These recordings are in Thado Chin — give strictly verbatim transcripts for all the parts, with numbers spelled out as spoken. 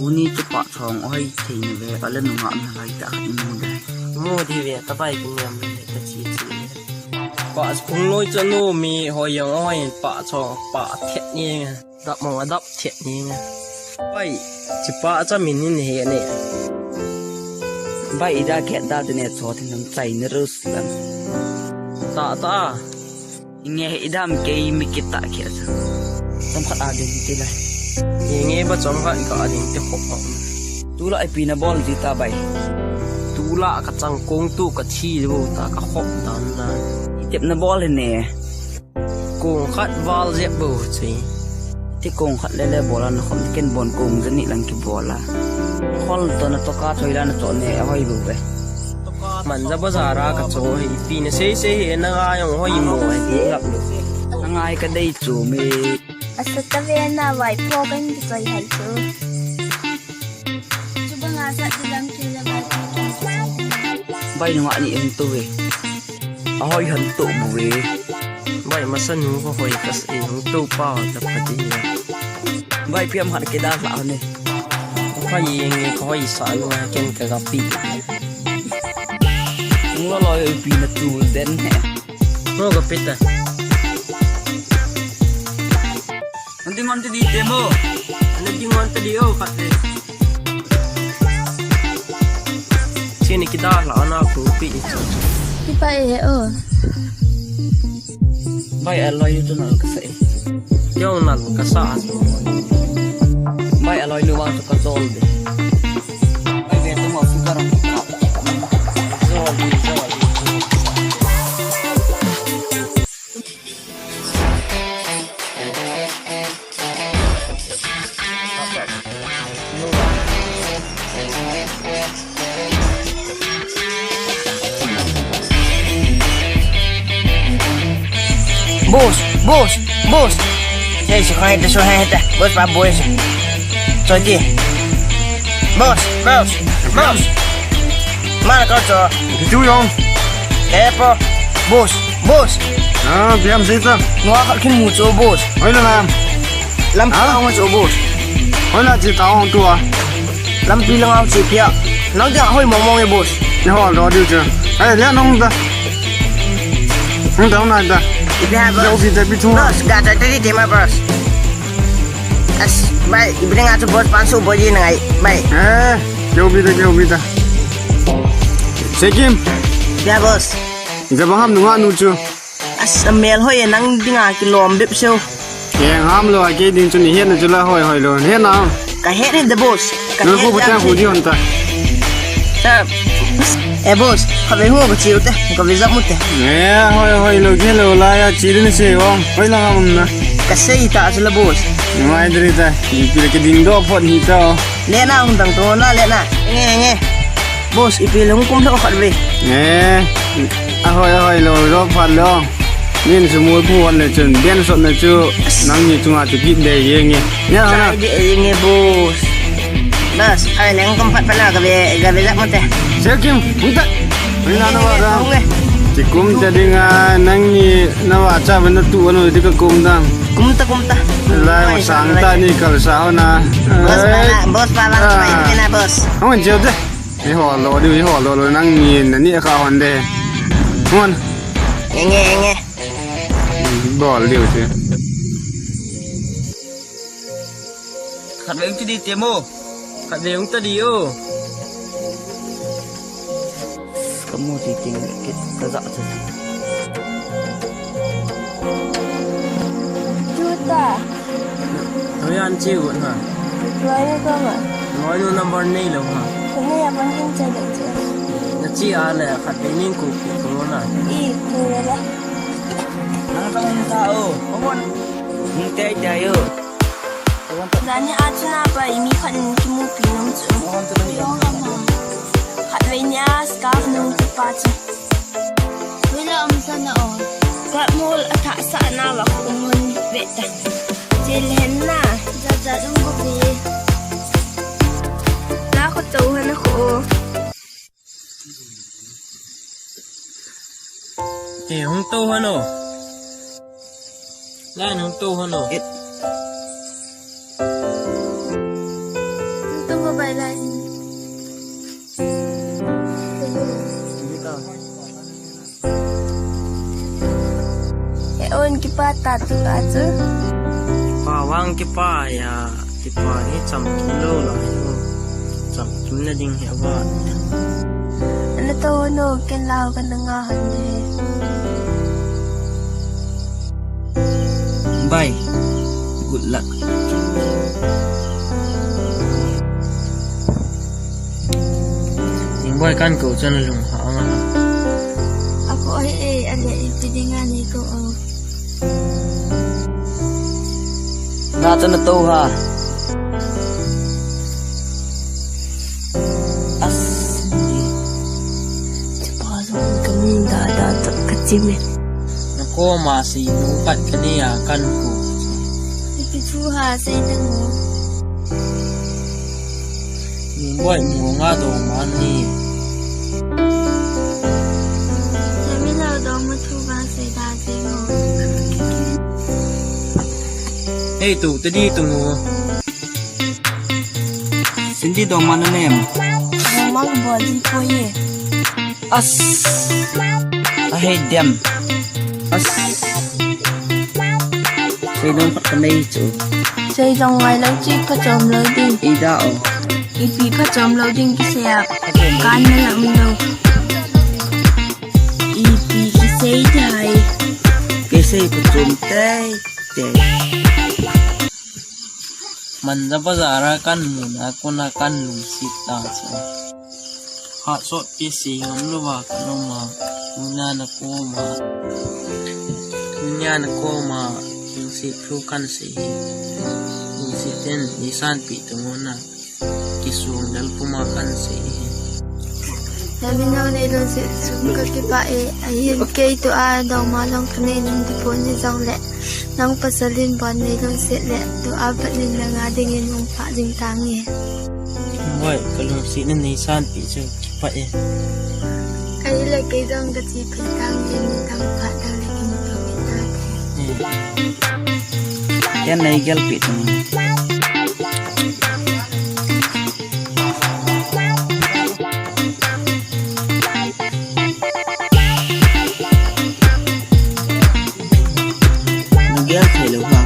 Tuni chu pahchong ahoi thei nave, ale nungah nalai tah khat imu de. Mu di ve, ka bai kiniam le, ka chi chi le. Pahchong loi chu nu mi hoi jong ahoi, pahchong pah thet ni nge. Dap mo, dap thet ni nge. Bai, chi pahcha min ni he ne. Bai, ida khet da de ne, cho thin lam chai ni rus lam. Ta ta. Inge he idam kei mi kita khe sa. Chomkhat a ding ti lai. Inge ba chomkhat ka a ding ti khop khop. Tulai pi na bol ji ta bai. Tulai ka chang kong tu ka thi lo ta ka khop dan dan. Itep na bol ne. Kong khat val jep bo chi. Ti kong khat le le bol a na khom ken bon kong jani lang ki bol a. Khol to na to ka choi la na to ne a hoi bo be. Man ja bazar a ka cho hi, pi na sei sei hi, na ngai jong hoi mo hi, ti ngap lo. Na ngai ka dei chu mi. Asa ta ve na vai pho kan ki choi hai chu. Chu banga sa ti lam ki la vai pho kan ki choi. Bai nungah ni um tu ve. A hoi han tu bu ve. Bai masa nu ko hoi kas e hung tu pa ta pa ti. Bai piam hat ke da la ne. Ka yeng e ka hoi sa lu ken ka ga pi. Ngo loi pi na tu den he. Ngo ga pi ta. Nanti ngon ti di te mo. Nanti ngon ti di o khat le. Sini kita la ana ku pi. Kipa e o. Bai aloi tu nal ka sa e. Yong nal ka sa. Bai aloi lu wang tu ka zol de. Bai ve tu mo fu ka ram. Zol de, zol de. Boss, boss, boss. Hey, si khai ta, so hai ta. Boss pa boss. Choi ti. Boss, boss, boss. Mana kau cho. Kitu yong. Eh, po. Boss, boss. Ah, biam sita. Nua khat kin mu cho, boss. Hoi la lam. Lampi lang chu, boss. Hoi la chi ta hong tua. Lampi lang chu pia. Nang dia hoi mong mong e, boss. Ni ho lo diu chu. Ai, le nong da. Nong da na da. Ipi ha, boss? Lo bi da bi chu. Boss, ga ta ti ti ma, boss. As, bai, ipi nga chu boss pan su bo ji na ngai. Bai. Eh, lo bi da, lo bi da. Sekim. Ya, boss. Jabaham nunga nu chu. As, amel hoi e nang dinga kilom bep seo. Keng ham lo a kei ding chu ni het na chu la hoi hoi lo. Het na. Ka het ni de boss. Ka nu het ko bu ya tang khu di hon ta. Ta. Eh, boss, ka ve hu ka chiu te. Ka ve zap mu te. Eh, hoi hoi lo ke lo la ya chi ni se o. Hoi la ham na. Ka sei ta chu la boss. Mai dri ta. Ni pi ke ding do phot ni ta. Le na hung dang to na le na. Nge nge. Boss, ipi le hung kum tho khat ve. Eh, ahoi, ahoi, lo, lo, phat lo. Nin su mui phu wan le chun, bian sot na chu, nang ni chunga chu kit de ye nge. Nya na. Sai de ye nge, boss. Boss, ai leng kum phat phat na ka ve, ka ve lak mate. Sir Kim, hung ta. Hung na na wa da. Hung e. Ti kum ta ding a, nang ni na wa cha ban na tu wan di ka kum dang. Kum ta, kum ta. Lai wa sang ta ni kal sa ho na. Boss pa la, boss pa la, pa na boss. Hung je de. Ihol lo diu, ihol lo, lo nang ni na ni kha hon de. Hon. Enge, enge. Bol diu che. Khat ve ung ti di te mo. Khat ve ung ta di o. Ka mu ti ting ke ka za che. Chuta. Hoi an che u na. Hoi ni ko ma. Moi nu number nei lou ha. Kei nei a ban hung che le che. Na chi a le khat bei ning ku ku ku na. I ku le le. Nang tong ta o. Ong on. Ning tai tai o. Jani a chuna pa i mi khat in kimupi nom chu. Khat vei nia scarf nung kipa chu. Vela um sana o. Scarf mol a tha sa na va ko mun ve ta. Chil hen na. Ja ja um ko pi. La ko to han ko. Te hung to hano. Lai hung to hano. Hung to ho bai lai. E on kipa ta tu ka chu. Pa wang kipa ya. Kipa hi chamkim lou lai ho. Chamkim na ding hi ava. Ana to no ken lau ka na nga han de. Bye. Good luck. Ning boi kan ko chan lung ha nga. Ako ai e ale ipi ding ani ko o. Na to na to ha. As. Chapa zong kamin da da to kachim e. Na koma si nung pat kani a kan ku. Ipi thu ha sei tang o. Ning boi mu nga do man ni. Kami na do mu thu ba sei da sei mo. Hey tu, te di tu mu. Cindy do man nem. Mang bol di po ye. As. I hate them. As. Sei don pat kanei chu. Sei jong ngai lou chi phachom lou ding. Ida o. Ipi phachom lou ding kisei a. Kan na lam lou. Ipi kisei dai. Kisei phachom tei tei. Manja bazar a kan mun a kona kan lungset ta chu. Khat sot pi si ngam lou va kan um a. Tunia na koma. Tunia na koma. Lungset thu kan sei hi. Lungset ten nisan pi tu ngona. Kisung dal puma kan sei hi. Namin nau nei lungset sung ka kipa e. Ahin kei tu a dong ma long ka nei nung di pon ni jong le. Nang pasal in bon nei lungset le. Tu a pat nin na nga ding in hung pha ding tang e. Moi, ka lungset na nei san pi chu kipa e. Ka hi le kei jong ka chi phe tang e, ni tang pha tang le kin pa me ta te. Ken nei gel pi tung. Na gel thei lou ha.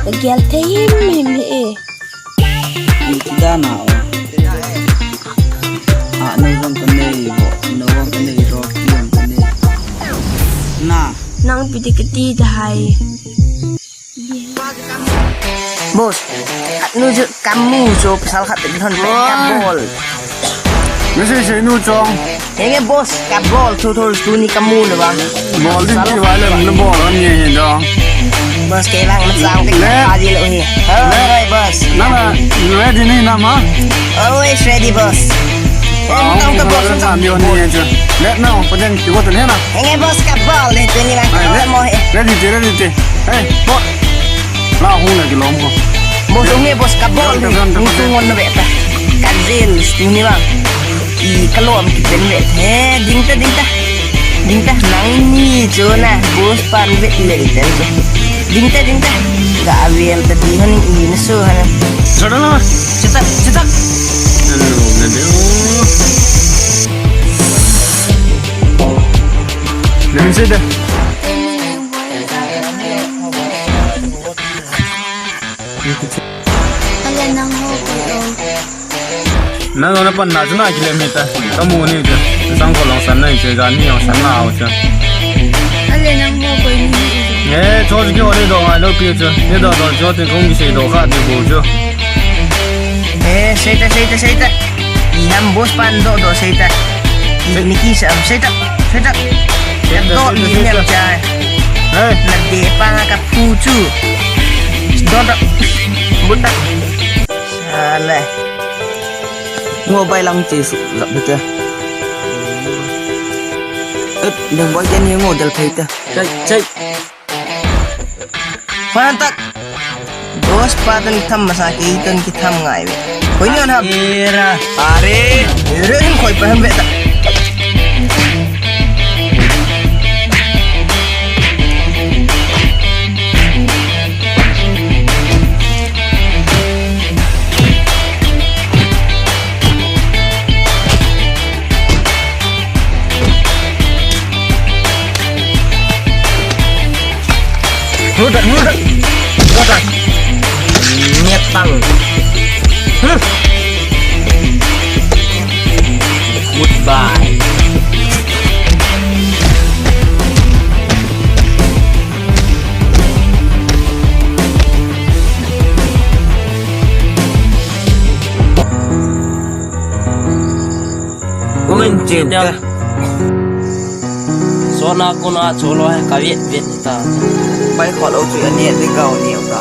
Na gel thei him him hi e. Iti dan a o. A, no jong ka nei ho, no jong ka nei ro, ki jong ka nei. Na. Nang pi ti ka ti da hai. Boss, khat nu chu kamu chu pasal khat te thon pe kabol. Message nu chong. Henge boss, kabol thu thu tuni kamu le ba. Bol ding ti ba le na bol an ye hin dong. Boss ke bang na sang te ka di lo hi. Oi boss. Na na ready ni na ma. Always ready boss. Tong ka boss. Sa mi on ni chu. Let now, pa den ki wo ten na. Henge boss kabol le tuni ba. Mo he. Ready te, ready te. Hey, boss. La hung na kilom ko. Boss, hung e, boss, kabol ni. Hung sung on na ve ta. Ka jil, sting ni bang. I kalom kipen ve. He, ding ta, ding ta. Ding ta, nang ni chu na. Boss pan ve le ta. Ding ta, ding ta. Ga vel ta di han i na so han. Sodala, chita, chita. Hello, hello. Let me see the Ale nang ho koi o. Nang ho na pan na chu na kilometer. Kamu ni chu. Sang ko long san na chu, jani jong san na ho chu. Ale nang ho koi ni. Eh, cho ki ho ni do ngai lo pi chu. Ni do do cho tin kong ki sei do kha ti bu chu. Eh, seita, seita, seita. Iham boss pan do do seita. Ini kisam seita, seita. Seita, do seita, ini seita. Yang cha. Eh? Nade panga ka pucu. Do do. Buta. Salah. Ngo bai lang che su lap bete. Et, dang bai jan ye ngo dal phai ta. Chai, chai. Pantak. Dos patan tham masa ke iton ki tham ngai ve. Koi ni on ham. Era. Are. Ere in koi pa ham ve ta. Hudak, hudak. Hudak. Nyetang. Huh. Goodbye. Umin chin ka. Sona kona cholo hai ka vet vet ta. Bai khol o chu ani de gao ni o ta.